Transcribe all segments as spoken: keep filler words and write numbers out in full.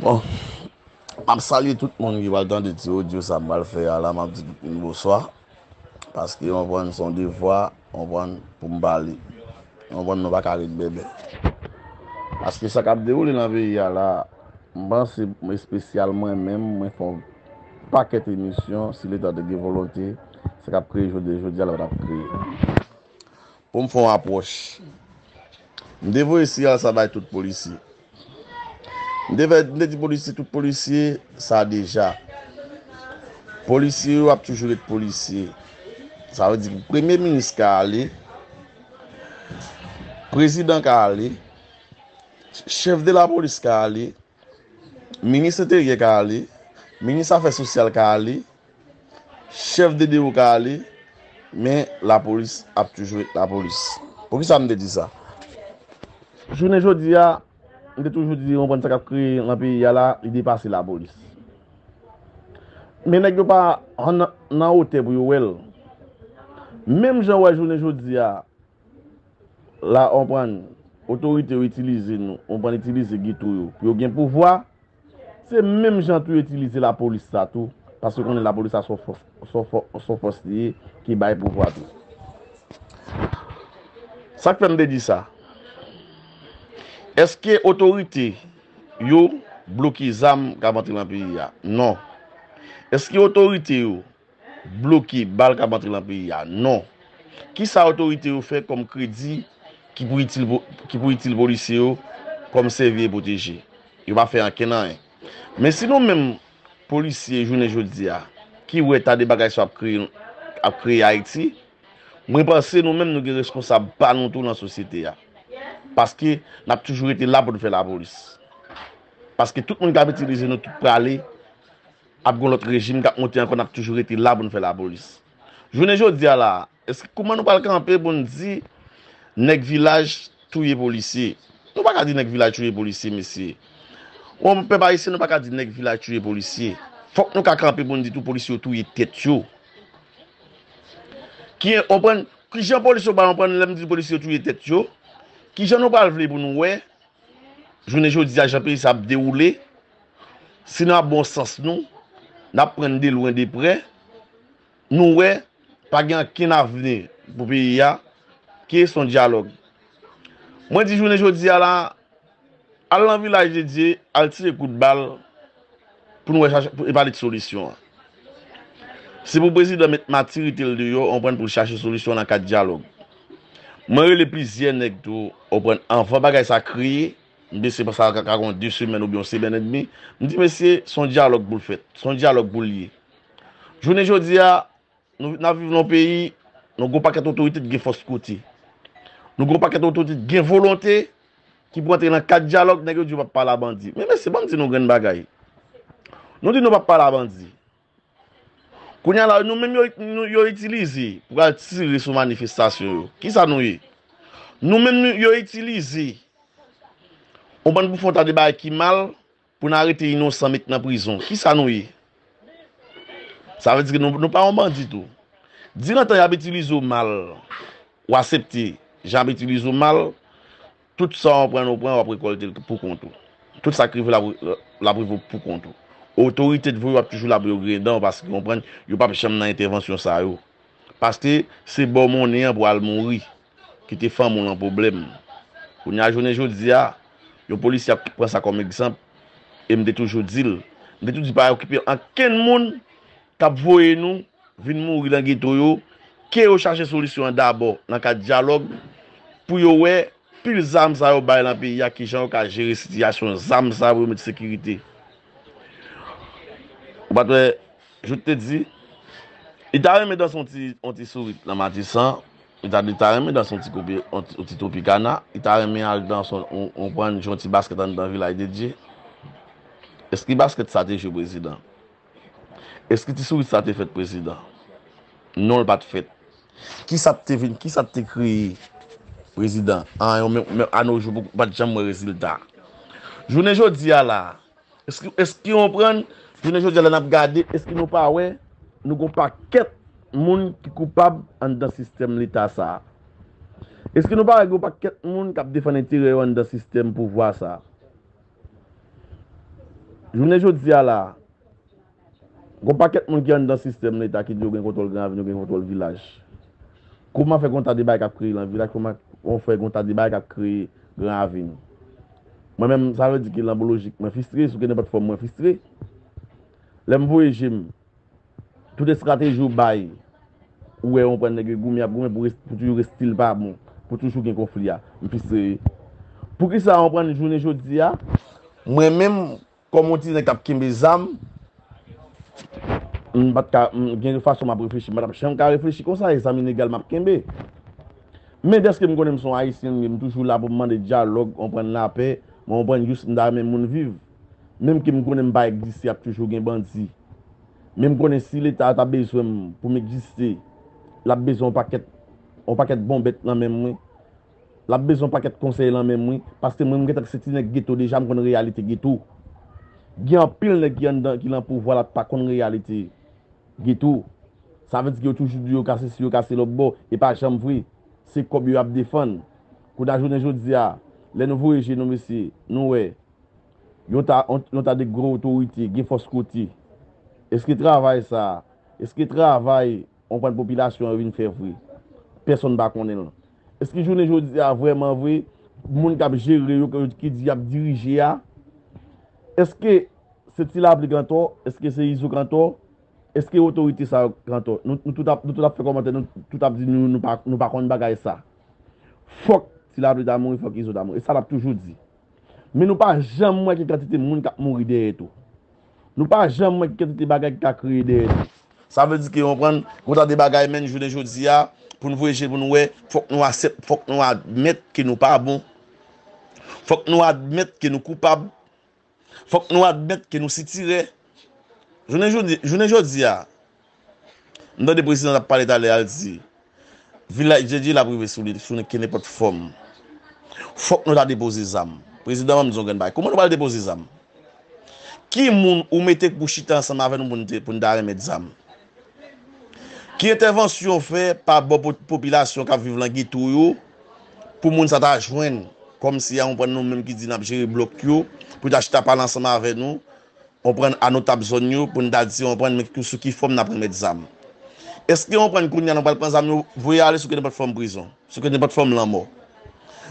Bon, m ap salye tout moun ki pral tande ti odyo sa m pral fè a la. M ap di tout moun bonswa. Paske, w konprann, se yon devwa, w konprann, pou m pale. W konprann, nou pa ka ret bèbè. Paske sa k ap dewoule nan peyi a la, m panse, espesyal mwen menm, mwen fè yon pakèt emisyon, si Leta te gen volonte, sa k ap kreye jodi, jodi a la pa t ap kreye. Pou m fè yon apwòch. M te voye siyal sa bay tout polisye. M te fè, m te di polisye, tout polisye, sa deja. Polisye yo ap toujou ret polisye. Sa vle di premye minis ka ale, prezidan ka ale, chèf de lapolis ka ale, minis enteryè ka ale, minis afè sosyal ka ale, chèf de dewo ka ale, men lapolis ap toujou ret lapolis. Poukisa m te di sa? Jounen jodi a, m te toujou di, w konprann, sa k ap kreye nan peyi a la, li depase lapolis. Men nèg yo pa nan, nan wotè pou yo wè l. Menm jan w wè jounen jodi a, la, w konprann, otorite yo itilize nou, w konprann, itilize geto yo pou yo gen pouvwa, se menm jan tou yo itilize lapolis sa tou, paske konnen lapolis sa se yon fòs, se yon fò-, se yon fòs li ye ki bay pouvwa tou. Sa k fè m te di sa? Èske otorite yo bloke zam k ap antre nan peyi a? Non. Èske otorite yo bloke bal k ap antre nan peyi a? Non. Kisa otorite yo fè kòm kredi ki pou itil, ki pou itil polisye yo kòm sèvi e pwoteje? Yo pa fè ankenn anyen. Men si nou menm polisye jounen jodi a, ki wè ta de bagay sa ap kreye, ap kreye Ayiti, mwen panse nou menm nou gen reskonsab pa nou tou nan sosyete a. Paske n ap toujou rete la pou n fè lapolis. Paske tout moun k ap itilize nou tout prale, ap gen lòt rejim k ap monte ankò, n ap toujou rete la pou n fè lapolis. Jounen jodi a la, èske kouman nou pral kanpe pou n di nèg vilaj touye polisye? Nou pa ka di nèg vilaj touye polisye, mesye. Yon pèp ayisyen, nou pa ka di nèg vilaj touye polisye. Fòk nou ka kanpe pou n di tou polisye yo touye tèt yo. Ki, w konprann, kijan polisye yo pral konprann lè m di polisye yo touye tèt yo? Kijan nou pral vle pou nou wè jounen jodi a, jan peyi sa ap dewoule, si n ap bon sans nou, n ap pran de lwen de prè, nou wè pa gen ankenn avni pou peyi a, ki se yon dyalòg. Mwen di jounen jodi a la, al nan Vilaj de Dye, al tire kout bal, pou nou wè chache, pou, e pale de solisyon an. Se pou prezidan met matirite l deyò, w konprann, pou l chache solisyon nan kad dyalòg. Mwen rele plizyè nèg tou, w konprann, anvan bagay sa kreye, m panse sa ka, ka gen de semèn oubyen yon semèn edmi, m di, mesye, se yon dyalòg pou l fèt, se yon dyalòg pou l ye. Jounen jodi a, nou, n ap viv nan yon peyi, nou gen yon pakèt otorite ki gen fòs kote. Nou gen yon pakèt otorite ki gen volonte, ki pou antre nan kad dyalòg, nèg yo di yo p ap pale a bandi. Men mesye, ban m di nou yon grenn bagay. Nou di nou p ap pale a bandi. Kounye a la, nou menm yo, nou, yo itilize pou al tire sou manifestasyon yo. Kisa nou ye? Nou menm nou, yo itilize yon bann pou fè yon ta de bagay ki mal, pou n arete inosan met nan prizon. Kisa nou ye? Sa vle di ke nou, nou pa yon bandi tou. Diran tan y ap itilize w mal, w aksepte jan y ap itilize w mal, tout sa w pran, w pran, w ap rekòlte l pou kont ou. Tout sa k rive l ap, l ap rive w pou kont ou. Otorite t voye w ap toujou la pou yo griyen dan w paske w konprann yo p ap janm nan entèvansyon sa yo. Paske se ba w monnen an pou al mouri. Kite fanmi w nan pwoblèm. Kounye a jounen jodi a, yon polisye ap pran sa kòm egzanp, e m te toujou di l, m te toujou di pa okipe ankenn moun k ap voye nou vin mouri nan geto yo, ke yo chache solisyon an dabò nan kad dyalòg, pou yo wè pil zam sa yo bay nan peyi a, kijan yo ka jere sitiyasyon zam sa yo pou yo met sekirite. Ou pa t wè, Jout te di, li ta renmen danse yon ti, yon ti sourit nan Matisan, li ta, li ta renmen danse yon ti kopi, yon ti, yon ti Tropicana, li ta renmen al danse yon, yon, yon prann jwe yon ti baskèt anndan Vilaj de Dye. Èske baskèt sa te jwe prezidan? Èske ti sourit sa te fèt prezidan? Non, l pa t fèt. Kisa t te vin, kisa t te kreye prezidan? An, yo menm, menm a no jou, pou, pa t janm wè rezilta. Jounen jodi a la, èske, èske w konprann? Jounen jodi a la n ap gade, èske nou pa wè nou gon pakèt moun ki koupab anndan sistèm leta sa a? Èske nou pa wè gon pakèt moun k ap defann enterè yo anndan sistèm pouvwa sa a? Jounen jodi a la, gon pakèt moun ki anndan sistèm leta ki di yo gen kontwòl Gran Ravin, yo gen kontwòl vilaj. Kòman fè gon ta de bagay k ap kreye nan vilaj, kòman on fè gon ta de bagay k ap kreye Gran Ravin? Mwen menm, sa vle di ke nan lojik mwen fistre, sou ke nenpòt fòm mwen fistre. Lè m voye je m, tout estrateji ou bay, ou wè, ou konprann, nèg yo goumen, y ap goumen pou, res- pou toujou reste l pa bon, pou toujou gen konfli a. M fistre wi. Poukisa, ou konprann, jounen jodi a, mwen menm, kòm yon ti nèg k ap kenbe zam, m pa t ka, m gen fason m ap reflechi, m pa t ap janm ka reflechi konsa, e zam ilegal m ap kenbe. Men dèske m konnen m se yon Ayisyen, m toujou la pou m mande dyalòg, ou konprann, lapè, mwen, ou konprann, jis m ta renmen moun viv. Menm ke m konnen m pa egziste, ap toujou gen bandi. Men m konnen si leta a ta bezwen m pou m egziste, l ap bezwen yon pakèt, yon pakèt bon bèt nan men mwen. L ap bezwen yon pakèt konsèy nan men mwen, paske mwen, m gentan se ti nèg geto deja, m konn reyalite geto. Gen anpil nèg ki anndan, ki nan pouvwa la, pa konn reyalite geto. Sa vle di ke yo toujou di yo ka sesi, yo ka se lòt bò, e pa janm vre. Se kòb yo y ap defann. Kounye a, jounen jodi a, lè nou voye je nou, mesye, nou wè, yon ta, yon, yon ta de gwo otorite, gen fòs kote. Èske travay sa, èske travay, ou konprann, popilasyon an vin fè vre? Pèsonn pa konnen l. Èske jounen jodi a, vrèman vre, moun k ap jere yo, ki di y ap dirije a, èske se Ti Lapli k antò? Èske se Izo k antò? Èske otorite sa yo k antò? Nou, nou tout ap, nou tout ap fè kòmantè, nou tout ap di nou, nou pa, nou pa konn bagay sa. Fòk Ti Lapli ta mouri, fòk Izo ta mouri. E sa n ap toujou di. Men nou pa janm wè ki kantite moun k ap mouri dèyè tou. Nou pa janm wè ki kantite bagay ki ka kreye dèyè tou. Sa vle di ke, ou konprann, gon ta de bagay, menm jounen jodi a, pou n voye je pou n wè, fòk nou aksep-, fòk nou admèt ke nou pa bon. Fòk nou admèt ke nou koupab. Fòk nou admèt ke nou sitirè. Jounen jodi, jounen jodi a, m tande prezidan t ap pale talè a, l di, vilaj Djendjela ap rive sou li, sou ke nenpòt fòm. Fòk nou ta depoze zam. Prezidan, ban m di w yon grenn bagay. Kòman nou pral depoze zam? Ki moun ou mete pou chita ansanm avè nou pou n te, pou n ta remèt zam? Ki entèvansyon w fè pa bò po-, popilasyon k ap viv nan geto yo pou moun sa ta jwenn, kòmsi a, ou konprann, nou menm ki di n ap jere blòk yo, pou ta chita pale ansanm avè nou, ou konprann, a notab zòn yo, pou n ta di, ou konprann, men sou ki fòm n ap remèt zam? Èske, ou konprann, kounye a nou pral pran zam yo, voye ale sou ke nenpòt fòm prizon, sou ke nenpòt fòm lanmò?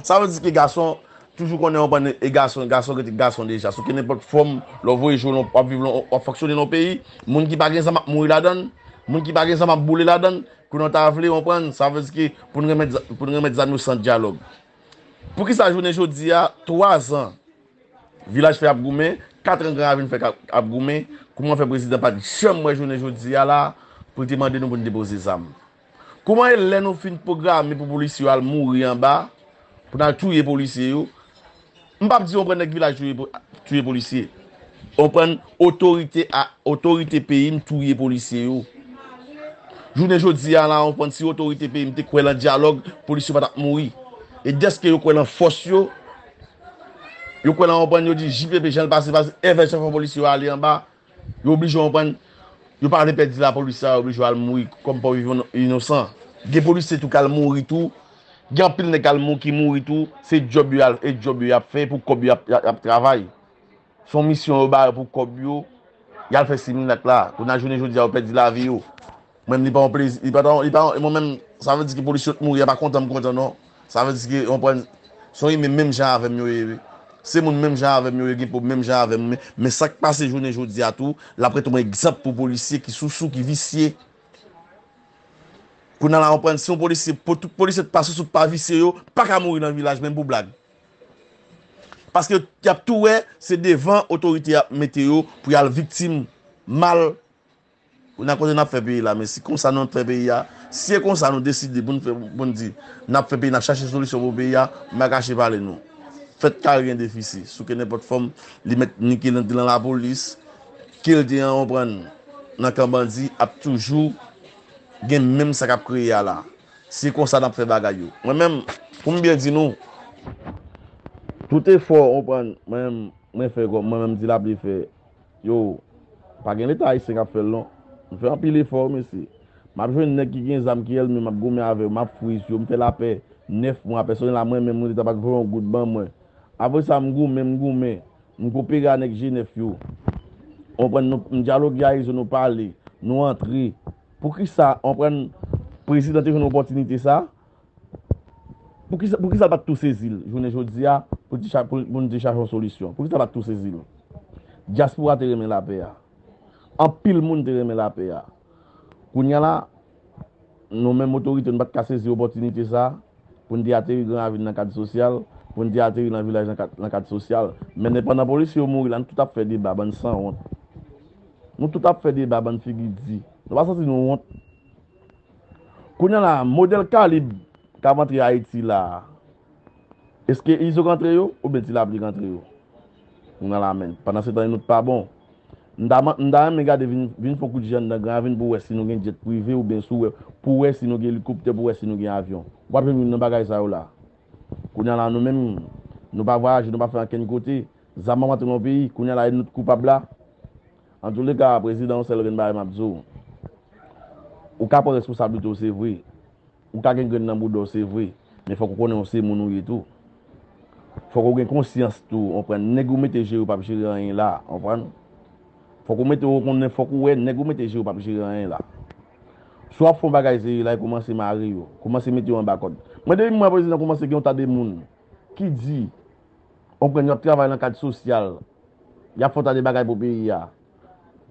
Sa vle di ke gason toujou konnen, ou konprann, e gason, gason rete gason deja. Sou ke nenpòt fòm, lè w voye je w, w ap viv, w ap fonksyone nan yon peyi, moun ki pa gen zam ap mouri ladan l, moun ki pa gen zam ap boule ladan l, kounye a w ta vle, ou konprann, sa vle di ke pou n remèt, pou n remèt zam yo san dyalòg. Poukisa jounen jodi a, twa zan, Vilaj fè ap goumen, kat an Gran Ravin fè ap, ap goumen, kòman fè prezidan pa t janm wè jounen jodi a la pou l te mande nou pou n depoze zam? Kòman e lè nou fin pwograme pou polisye yo al mouri anba, pou n al touye polisye yo? M p ap di w pran nèg vilaj touye po-, touye polisye. Ou konprann, otorite a, otorite peyi m touye polisye yo. Jounen jodi a la, ou konprann, si otorite peyi m te kwè lan dyalòg, polisye yo pa t ap mouri. E dèske yo kwè lan fòs yo, yo kwè lan, ou konprann, yo di J P P jan l pase, pase, èvè chèf polisye yo ale anba, yo oblije, ou konprann, yo pa vle pèdi lapolis la, yo oblije al mouri kòm pòv inosan. Gen polisye tou k al mouri tou, gen anpil nèg k al mou-, ki mouri tou, se djòb yo al, e djòb yo y ap fè, pou kòb yo y ap, y ap, y ap travay. Se yon misyon yo ba yo pou kòb yo, y al fè similak la. Kounye a jounen jodi a, yo pèdi lavi yo. Mwen menm, li pa yon plezi, li pa ta, li pa yon, mwen menm, sa vle di ke polisye yo t mouri, a pa kontan m kontan non. Sa vle di ke, ou konprann, se yon imen menm jan avè m yo ye, wi. Se moun menm jan avè m yo ye, gen po menm jan avè m, men, men sa k pase jounen jodi a tou, l ap rete yon egzanp pou polisye ki sousou, ki visye. Kounye a la, ou konprann, si yon polisye, pou tout polisye t pa sousou, t pa visye, yo pa ka mouri nan vilaj, menm pou blag. Paske y ap tou wè, se devan otorite y ap mete yo pou y al viktim mal. Kounye a kote n ap fè peyi la, men si konsa nou ap fè peyi a, si e konsa nou deside pou n fè, pou n di, n ap fè peyi, n ap chache solisyon pou peyi a, m pa kache pale nou. Fèt kare gen defisi, sou ke nenpòt fòm, li mèt ni ke l antre nan lapolis, ke l te an, ou konprann, nan kan bandi, ap toujou gen menm sa k ap kreye a la. Se konsa n ap fè bagay yo. Mwen menm, pou m byen di nou, tout efò, ou konprann, mwen menm, mwen fè kòm, mwen menm Ti Lapli fè, yo, pa gen Leta ayisyen k ap fè l non. M fè anpil efò, mesye. M ap jwenn nèg ki gen zam ki ènmi m, m ap goumen avè yo, m ap friz yo, m fè lapè nèf mwa, pèsonèl la mwen menm, mwen Leta pa t voye yon goud ban mwen. Apre sa, m goumen, m goumen, m kopere a nèg G nèf yo. w konprann, nou, nou dyaloge a Izo, nou pale, nou antre. Poukisa, w konprann, prezidan te jwenn opòtinite sa? Poukisa, poukisa l pa t tou sezi l jounen jodi a pou l te cha-, pou, pou n te chache yon solisyon? Poukisa l pa t tou sezi l? Dyaspora te renmen lapè a. Anpil moun te renmen lapè a. Kounye a la, nou menm otorite, nou pa t ka sezi opòtinite sa a pou n te ateri Gran Ravin nan kad sosyal, pou n te ateri nan vilaj nan kad, nan kad sosyal. Men pandan polisye yo mouri la, nou tout ap fè deba, bann sanwont. Nou tout ap fè deba, bann figi di. Nou pa santi nou wont? Kounye a la, modèl kalib k ap antre Ayiti la a, èske Izo k antre yo oubyen Ti Lapli k antre yo? Kounye a la, men, pandan se tan, nou t pa bon. M ta, m ta renmen gade, vin, vin fè yon kout je anndan Gran Ravin pou w wè si nou gen djèt prive oubyen si w wè, pou w wè si nou gen elikoptè, pou w wè si nou gen avyon. W ap jwenn youn nan bagay sa yo la. Kounye a la, nou menm, nou pa vwayaje, nou pa fè ankenn kote. Zam ap antre nan peyi, kounye a la, e nou t koupab la. Antouleka, prezidan, yon sèl grenn bagay m ap di w. Ou ka pran responsablite w, se vre. Ou ka gen grenn nan bouda w, se vre. Men fòk ou konnen w se moun ou ye tou. Fòk ou gen konsyans tou, w konprann. Nèg ou mete jere yo p ap jere anyen la, w konprann. Fòk ou mete, ou konnen, fòk ou wè nèg ou mete jere yo p ap jere anyen la. Si w ap fè yon bagay serye la, e kòmanse mare yo. Kòmanse mete yo anba kòd. Mwen, depi m wè prezidan kòmanse gen yon ta de moun ki di, w konprann, y ap travay nan kad sosyal, y ap fè yon ta de bagay pou peyi a,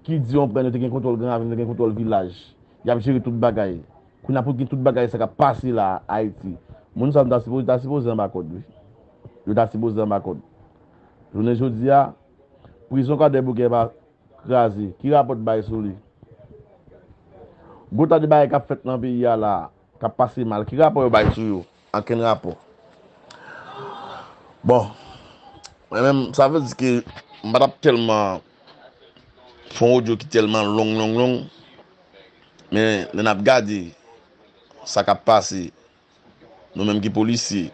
ki di, w konprann, yo te gen kontwòl Gran Ravin, yo te gen kontwòl vilaj, y ap jere tout bagay. Kounye a pou gen tout bagay sa k ap pase la Ayiti, moun sa yo ta sipoze, ta sipoze anba kòd, wi. Yo ta sipoze anba kòd. Jounen jodi a, prizon Kwadèboukè pa kraze. Ki rapò w bay sou li? Gwo ta de bagay k ap fèt nan peyi a la, k ap pase mal. Ki rapò yo bay sou yo? Ankenn rapò. Bon, mwen menm, sa vle di ke m pa t ap tèlman fè yon odyo ki tèlman long, long, long. Men lè n ap gade sa k ap pase, nou menm ki polisye,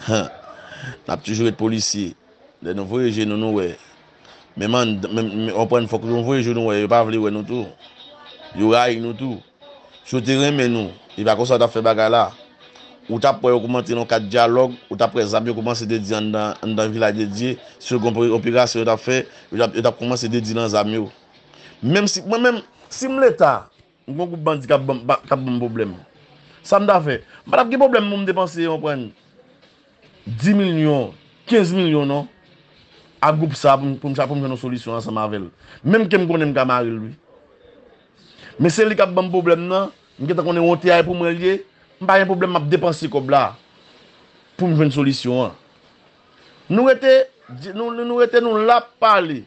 n ap toujou ret polisye. Lè nou voye je nou, nou wè. Menm an, menm, menm, w konprann, fòk nou voye je nou wè. Yo pa vle wè nou tou. Yo rayi nou tou. Si yo te renmen nou, e pa konsa yo t ap fè bagay la. Ou t ap wè yo kòmanse nan kad dyalòg, ou t ap wè zam yo kòmanse dedye anndan, anndan Vilaj de Dye. Si yo gen yon operasyon yo t ap fè, yo t ap, yo t ap kòmanse dedye nan zam yo. Menm si, mwen menm, si m Leta, m gon gwoup bandi k ap ban m, k ap ban m pwoblèm. Sa m ta fè? M pa t ap gen pwoblèm pou m depanse, w konprann, dis milyon, kenz milyon non, a gwoup sa pou m, pou m, pou m jwenn yon solisyon ansanm avè l. Menm ke m konnen m ka mare l, wi. Men se li k ap ban m pwoblèm nan, m gentan konnen wonte a e pou mwen l ye, m pa gen pwoblèm, m ap depanse kòb la pou m jwenn solisyon an. Nou rete, nou, nou, nou rete, nou la ap pale.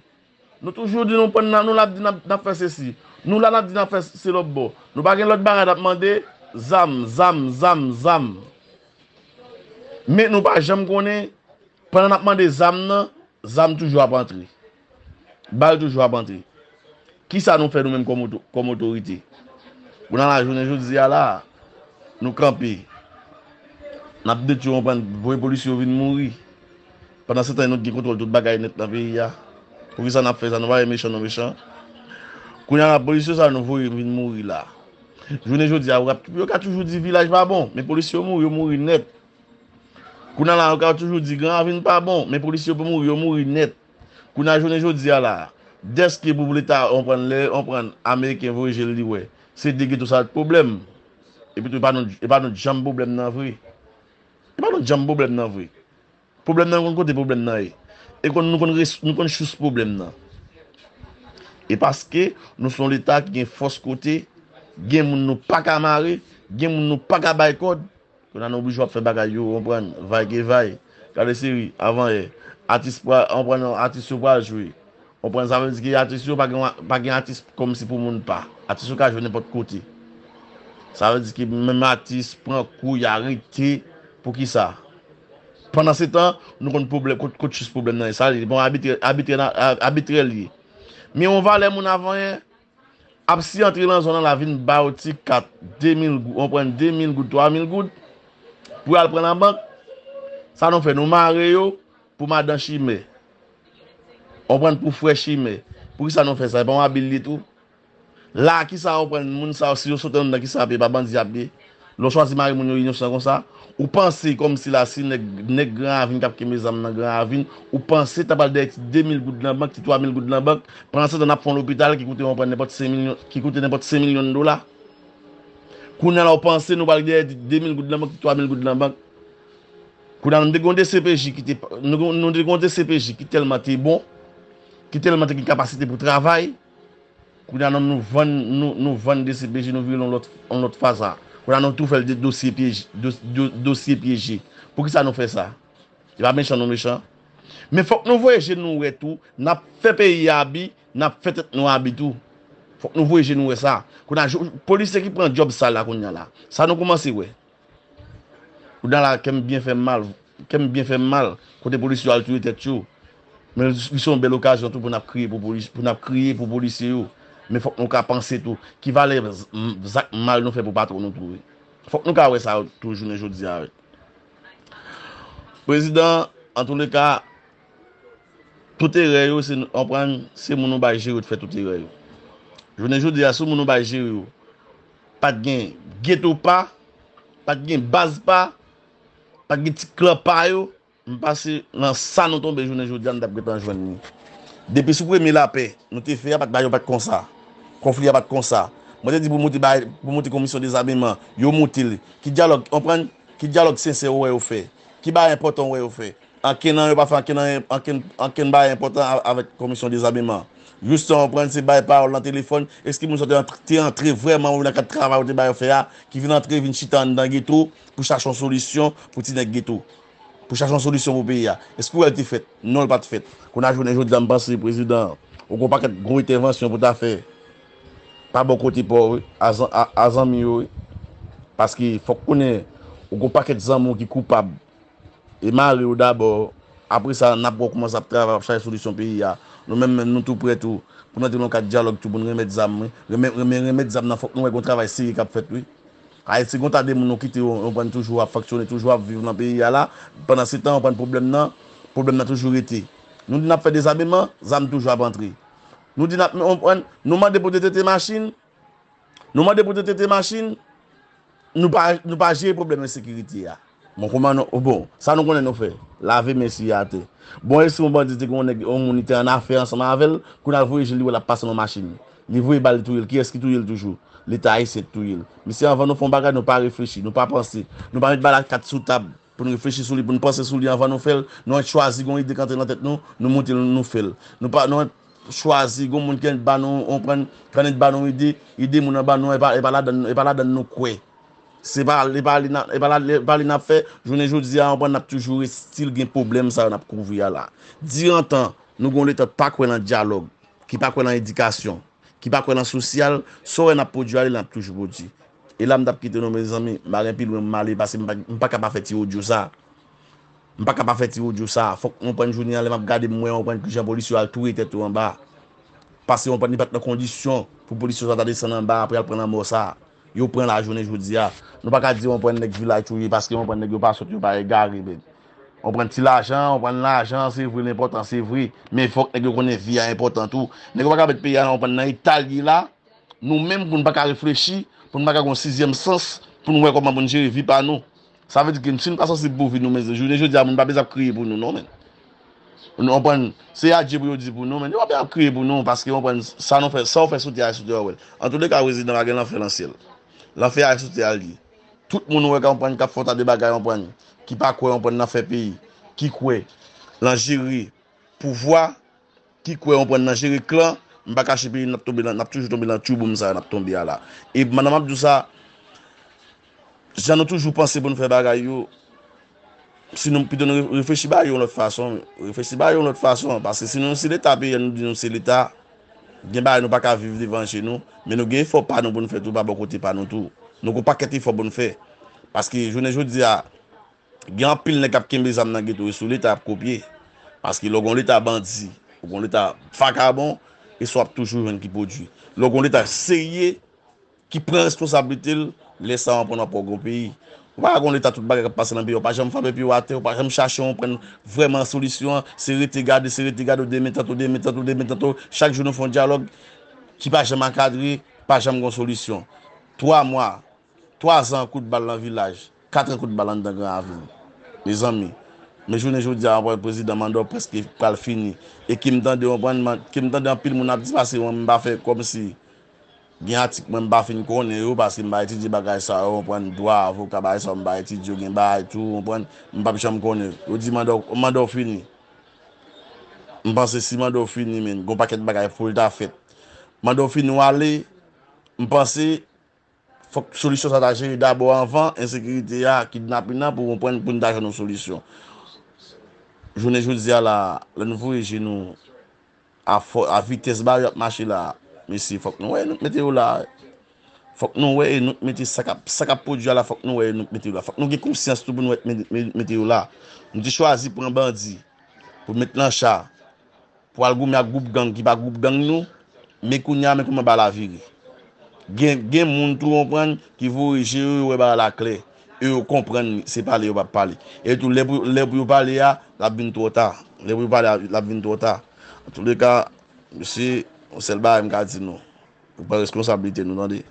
Nou toujou di nou pran nan, nou la ap di n ap, n ap fè sesi. Nou la n ap di n ap fè se lòt bò. Nou pa gen lòt bagay n ap mande, zam, zam, zam, zam. Men nou pa janm konnen, pandan n ap mande zam nan, zam toujou ap antre. Bal toujou ap antre. Kisa nou fè nou menm kòm oto-, kòm otorite? Kounye a la, jounen jodi a la, nou kanpe. N ap detwi, w konprann, voye polisye yo vin mouri. Pandan se tan, nou t gen kontwòl tout bagay nèt nan peyi a. Poukisa n ap fè sa? Nou pa wè mechan, nou mechan. Kounye a la, polisye sa nou voye vin mouri la. Jounen jodi a, yo ka, yo ka toujou di vilaj pa bon, men polisye yo mouri, yo mouri nèt. Kounye a la, yo ka toujou di Gran Ravin pa bon, men polisye yo mouri, yo mouri nèt. Kounye a, jounen jodi a la, dèske pou Leta, w konprann, lè, w konprann, Ameriken voye je l, li wè. Se de geto sa t pwoblèm. Epi tou, e pa nou, e pa nou janm pwoblèm nan vre. E pa nou janm pwoblèm nan vre. Pwoblèm nan, nou konn kote pwoblèm nan ye. E konn, nou konn res-, nou konn sous pwoblèm nan. E paske nou se yon Leta ki gen fòs kote, gen moun nou pa ka mare, gen moun nou pa ka bay kòd, kounye a nou oblije ap fè bagay yo, w konprann, vay ke vay. Gade seri, avan yè, atis pral, w konprann, atis yo pral jwe. W konprann, sa vle di ke atis yo pa gen, pa gen atis kòmsi pou moun pa. Atis yo ka jwe nenpòt kote. Sa vle di ke menm atis pran kou, y arete. Poukisa? Pandan se tan, nou konn pwoblèm, kot, kot sous pwoblèm nan ye. Sa li, bon, abitrè, abitrè, abitrè li ye. Men yon valè moun avan yè, ap si antre nan zòn nan la vin ba yo ti kat de mil goud, w konprann, de mil goud, twa mil goud, pou y al pran nan bank. Sa nou fè? Nou mare yo pou madan chimè. W konprann, pou frè chimè. Poukisa nou fè sa? E pa yon abi l ye tou? La, kisa w konprann, moun sa yo, si yo sot anndan, kisa y ap ye? Pa bandi y ap ye? Lè w chwazi mare moun yo inosan konsa, ou panse kòmsi la si nèg, nèg Gran Ravin k ap kenbe zam nan Gran Ravin, ou panse ta pral dèyè ti de mil goud nan bank, ti twa mil goud nan bank, pandan se tan n ap fè yon lopital ki koute yon pran nenpòt senk milyon, ki koute nenpòt senk milyon dola. Kounye a la ou panse nou pral dèyè ti de mil goud nan bank, ti twa mil goud nan bank. Kounye a nou te gen yon D C P J ki te, nou, nou te gen yon D C P J ki tèlman te bon, ki tèlman te gen kapasite pou travay. Kounye a nou, nou vann, nou, nou vann D C P J, nou vire l yon lòt, yon lòt fason. Kounye a nou tou fè l de dosye pyeje, dos-, do-, dosye pyeje. Poukisa nou fè sa? Se pa mechan nou mechan. Men fòk nou voye je nou wè tou, n ap fè peyi a abi, n ap fè tèt nou abi tou. Fòk nou voye je nou wè sa. Kounye a, jou- polisye ki pran djòb sal la kounye a la. Sa nou kòmanse wè. Kounye a la, kè m byen fè m mal, kè m byen fè m mal, kote polisye yo al touye tèt yo. Men li se yon bèl okazyon tou pou n ap kriye pou polis, pou n ap kriye pou polisye yo. Men fòk nou ka panse tou, ki valè z- m- zak mal nou fè pou patwon nou tou wi. Fòk nou ka wè sa tou jounen jodi a wi. Prezidan, antouleka, tout erè yo, se, konprann, se moun ou bay jere yo te fè tout erè yo. Jounen jodi a, si moun ou bay jere yo, pa t gen geto pa, pa t gen baz pa, pa t gen ti klan pa yo, m panse nan sa nou tonbe jounen jodi a, nou t ap gentan jwenn li. Depi sou premye lapè, nou te fè a, pa t bagay yo pa t konsa. Konfli a pa t konsa. Mwen te di pou moute bay, pou moute komisyon dezameman, yo moute l. Ki dyalòg, konprann? Ki dyalòg sensè ou wè yo fè? Ki bagay enpòtan ou wè yo fè? Ankenn nan yo pa fè ankenn, ankenn, ankenn bagay enpòtan a- avèk komisyon dezameman. Jis sa w konprann se bay pawòl nan telefòn. Èske moun sa te antre, te antre vrèman wi nan kad travay ou te ba yo fè a, ki vin antre, vin chita anndan geto pou chache yon solisyon pou ti nèg geto? Pou chache yon solisyon pou peyi a? Èske w wè l te fèt? Non, l pa t fèt. Kounye a jounen jodi a, m panse prezidan, ou gen yon pakèt gwo entèvansyon pou ta fè pa bò kote pa w wi, a zan- a- a zanmi yo wi. Paske fòk konnen ou gen yon pakèt zanmi w ki koupab. E mare yo dabò. Apre sa, n ap wè w kòmanse ap travay, ap chache solisyon peyi a. Nou menm, menm, nou tou prè tou pou n antre nan yon kad dyalòg tou, pou n remèt zam, wi. Renmen, renmen, renmèt zam nan, fòk nou wè gen yon travay serye k ap fèt, wi. Ayiti, gen yon ta de moun nou kite yo, yo pran toujou ap fonksyone, toujou ap viv nan peyi a la. Pandan se tan, yo pran pwoblèm nan, pwoblèm nan toujou rete. Nou di n ap fè dezameman, zam toujou ap antre. Nou di n ap, nou, nou mande pou detete machin, Nou mande pou detete machin, nou pa, nou pa jere pwoblèm ensekirite a. Bon, kòman nou, bon, sa nou konnen nou fè, lave men sou atè. Bon, e si yon bandi te gen yon nèg, yon moun li te annafè ansanm avè l, kounye a l voye je l, li wè l ap pase nan machin li. Li voye bal, li touye l. Kiyès ki touye l toujou? Leta ayisyen ki touye l. Mesye, anvan nou fè yon bagay, nou pa reflechi, nou pa panse, nou pa met bal ak kat sou tab. Pou n reflechi sou li, pou n panse sou li anvan nou fè l, nou chwazi gon ide k antre nan tèt nou, nou moute l, nou fè l. Nou pa, nou chwazi gon moun ki annik ba nou, konprann, ki annik ba nou ide, ide moun nan ba nou, e pa, e pa ladan, e pa ladan nou kwè. Se pa, e pa li n ap, e pa la, e pa li n ap fè, jounen jodi a, konprann, n ap toujou still gen pwoblèm sa yo n ap kouvri a la. Dirantan, nou gon leta pa kwè nan dyalòg, ki pa kwè nan edikasyon, ki pa kwè nan sosyal, sa w wè n ap pwodui ale, n ap toujou pwodui. E la m t ap kite nou, mezanmi, m pa gen pi lwen m ale, paske m pa, m pa ka pa fè ti odyo sa. M pa ka pa fè ti odyo sa. Fòk w konprann jounen an, lè m ap gade, m wè, w konprann, kijan polis yo al touye tèt yo anba. Paske w konprann, li pa t nan kondisyon pou polis yo sa ta desann anba apre al pran lanmò sa. Yo pran la jounen jodi a. Nou pa ka di, w konprann, nèg vilaj touye, paske, w konprann, nèg yo pa sòt, yo pa egare, men. W konprann, ti lajan, w konprann, lajan se vre, l enpòtan se vre, men fòk nèg yo konnen vi a enpòtan tou. Nèg yo pa ka met peyi a, w konprann, nan eta l ye la, nou menm pou n pa ka reflechi, pou n pa ka gen yon sizyèm sans, pou n wè kòman pou n jere vi pa nou. Sa vle di ke si n pa sansib pou vi nou, men jounen jodi a, moun pa bezwen ap kriye pou nou, non, men. Nou konprann, se adye pou yo di pou nou, men yo pa bezwen ap kriye pou nou, paske, w konprann, sa nou fè, sa w fè sou tè a, sou tè a, w wè l. Antouleka, prezidan pa gen lanfè nan syèl. Lanfè a sou tè a l ye. Tout moun ou wè ka konprann k ap fè yon ta de bagay, konprann, ki pa kwè, konprann, nan fè peyi, ki kwè nan jere pouvwa, ki kwè, konprann, nan jere klan, m pa kache peyi n ap tonbe nan, n ap toujou tonbe nan tchouboum sa a n ap tonbe a la. E pandan m ap di w sa, jan nou toujou panse pou n fè bagay yo, si nou pito nou re- reflechi bagay yo yon lòt fason, reflechi bagay yo yon lòt fason, paske si nou se leta peyi a, nou di nou se leta, gen bagay nou pa ka viv devan je nou, men nou gen efò pa nou pou n fè tou, pa bò kote pa nou tou. Nou gen yon pakèt efò pou n fè. Paske jounen jodi a, gen anpil nèg k ap kenbe zam nan geto, e sou leta y ap kopye. Paske lè w gen yon leta bandi, ou gen yon leta vakabon, e sa w ap toujou jwenn ki pwodui. Lè w gen yon leta serye, ki pran responsablite l, lè sa a w konprann w ap wè w gen yon peyi. Ou pa ka gen yon leta tout bagay k ap pase nan peyi a, w pa janm frape pye w atè, w pa janm chache yon pran vrèman solisyon an, se rete gade, se rete gade, w demen tanto, demen tanto, demen tanto, chak jou nou fè yon dyalòg ki pa janm ankadre, pa janm gen yon solisyon. Twa mwa, Twa zan kout bal nan vilaj, kat an kout bal anndan Gran Ravin. Mezanmi, men jounen jodi a, w konprann, prezidan manda w prèske pral fini. E ki m tande, w konprann, man- ki m tande anpil moun ap di pase mwen, m pa fè kòmsi gen atik mwen m pa fin konnen yo, paske m pa etidye bagay sa yo, w konprann, dwa, avoka, bagay sa yo, m pa etidye yo, gen bagay tou, w konprann, m p ap janm konnen yo. Yo di manda w, manda w fini. M panse si manda w fini, men, gen yon pakèt bagay pou l ta fèt. Manda w fini, w ale, m panse, fòk solisyon sa ta jere dabò anvan ensekirite a, kidnapin nan, pou konprann, pou n ta jwenn yon solisyon. Jounen jodi a la, lè nou voye je nou a fò, a vitès ba yo ap mache la, mesye, fòk nou wè e nou k mete yo la. Fòk nou wè e nou k mete sa k ap, sa k ap pwodui a la, fòk nou wè e nou k mete yo la. Fòk nou gen konsyans tou pou nou wè e nou k mete yo la. Nou te chwazi pran bandi pou met nan cha, pou al goumen ak gwoup gang ki pa gwoup gang nou, men kounye a, men kòman bagay la vire. Gen, gen moun tou, w konprann, ki voye je yo, yo wè bagay la klè. E yo konprann se pale yo p ap pale. E tou, lè pou, lè pou yo pale a, l ap vin twò ta. Lè pou yo pale a, l ap vin twò ta. Antouleka, mesye, yon sèl bagay m ka di nou. Nou pran responsablite nou, tande.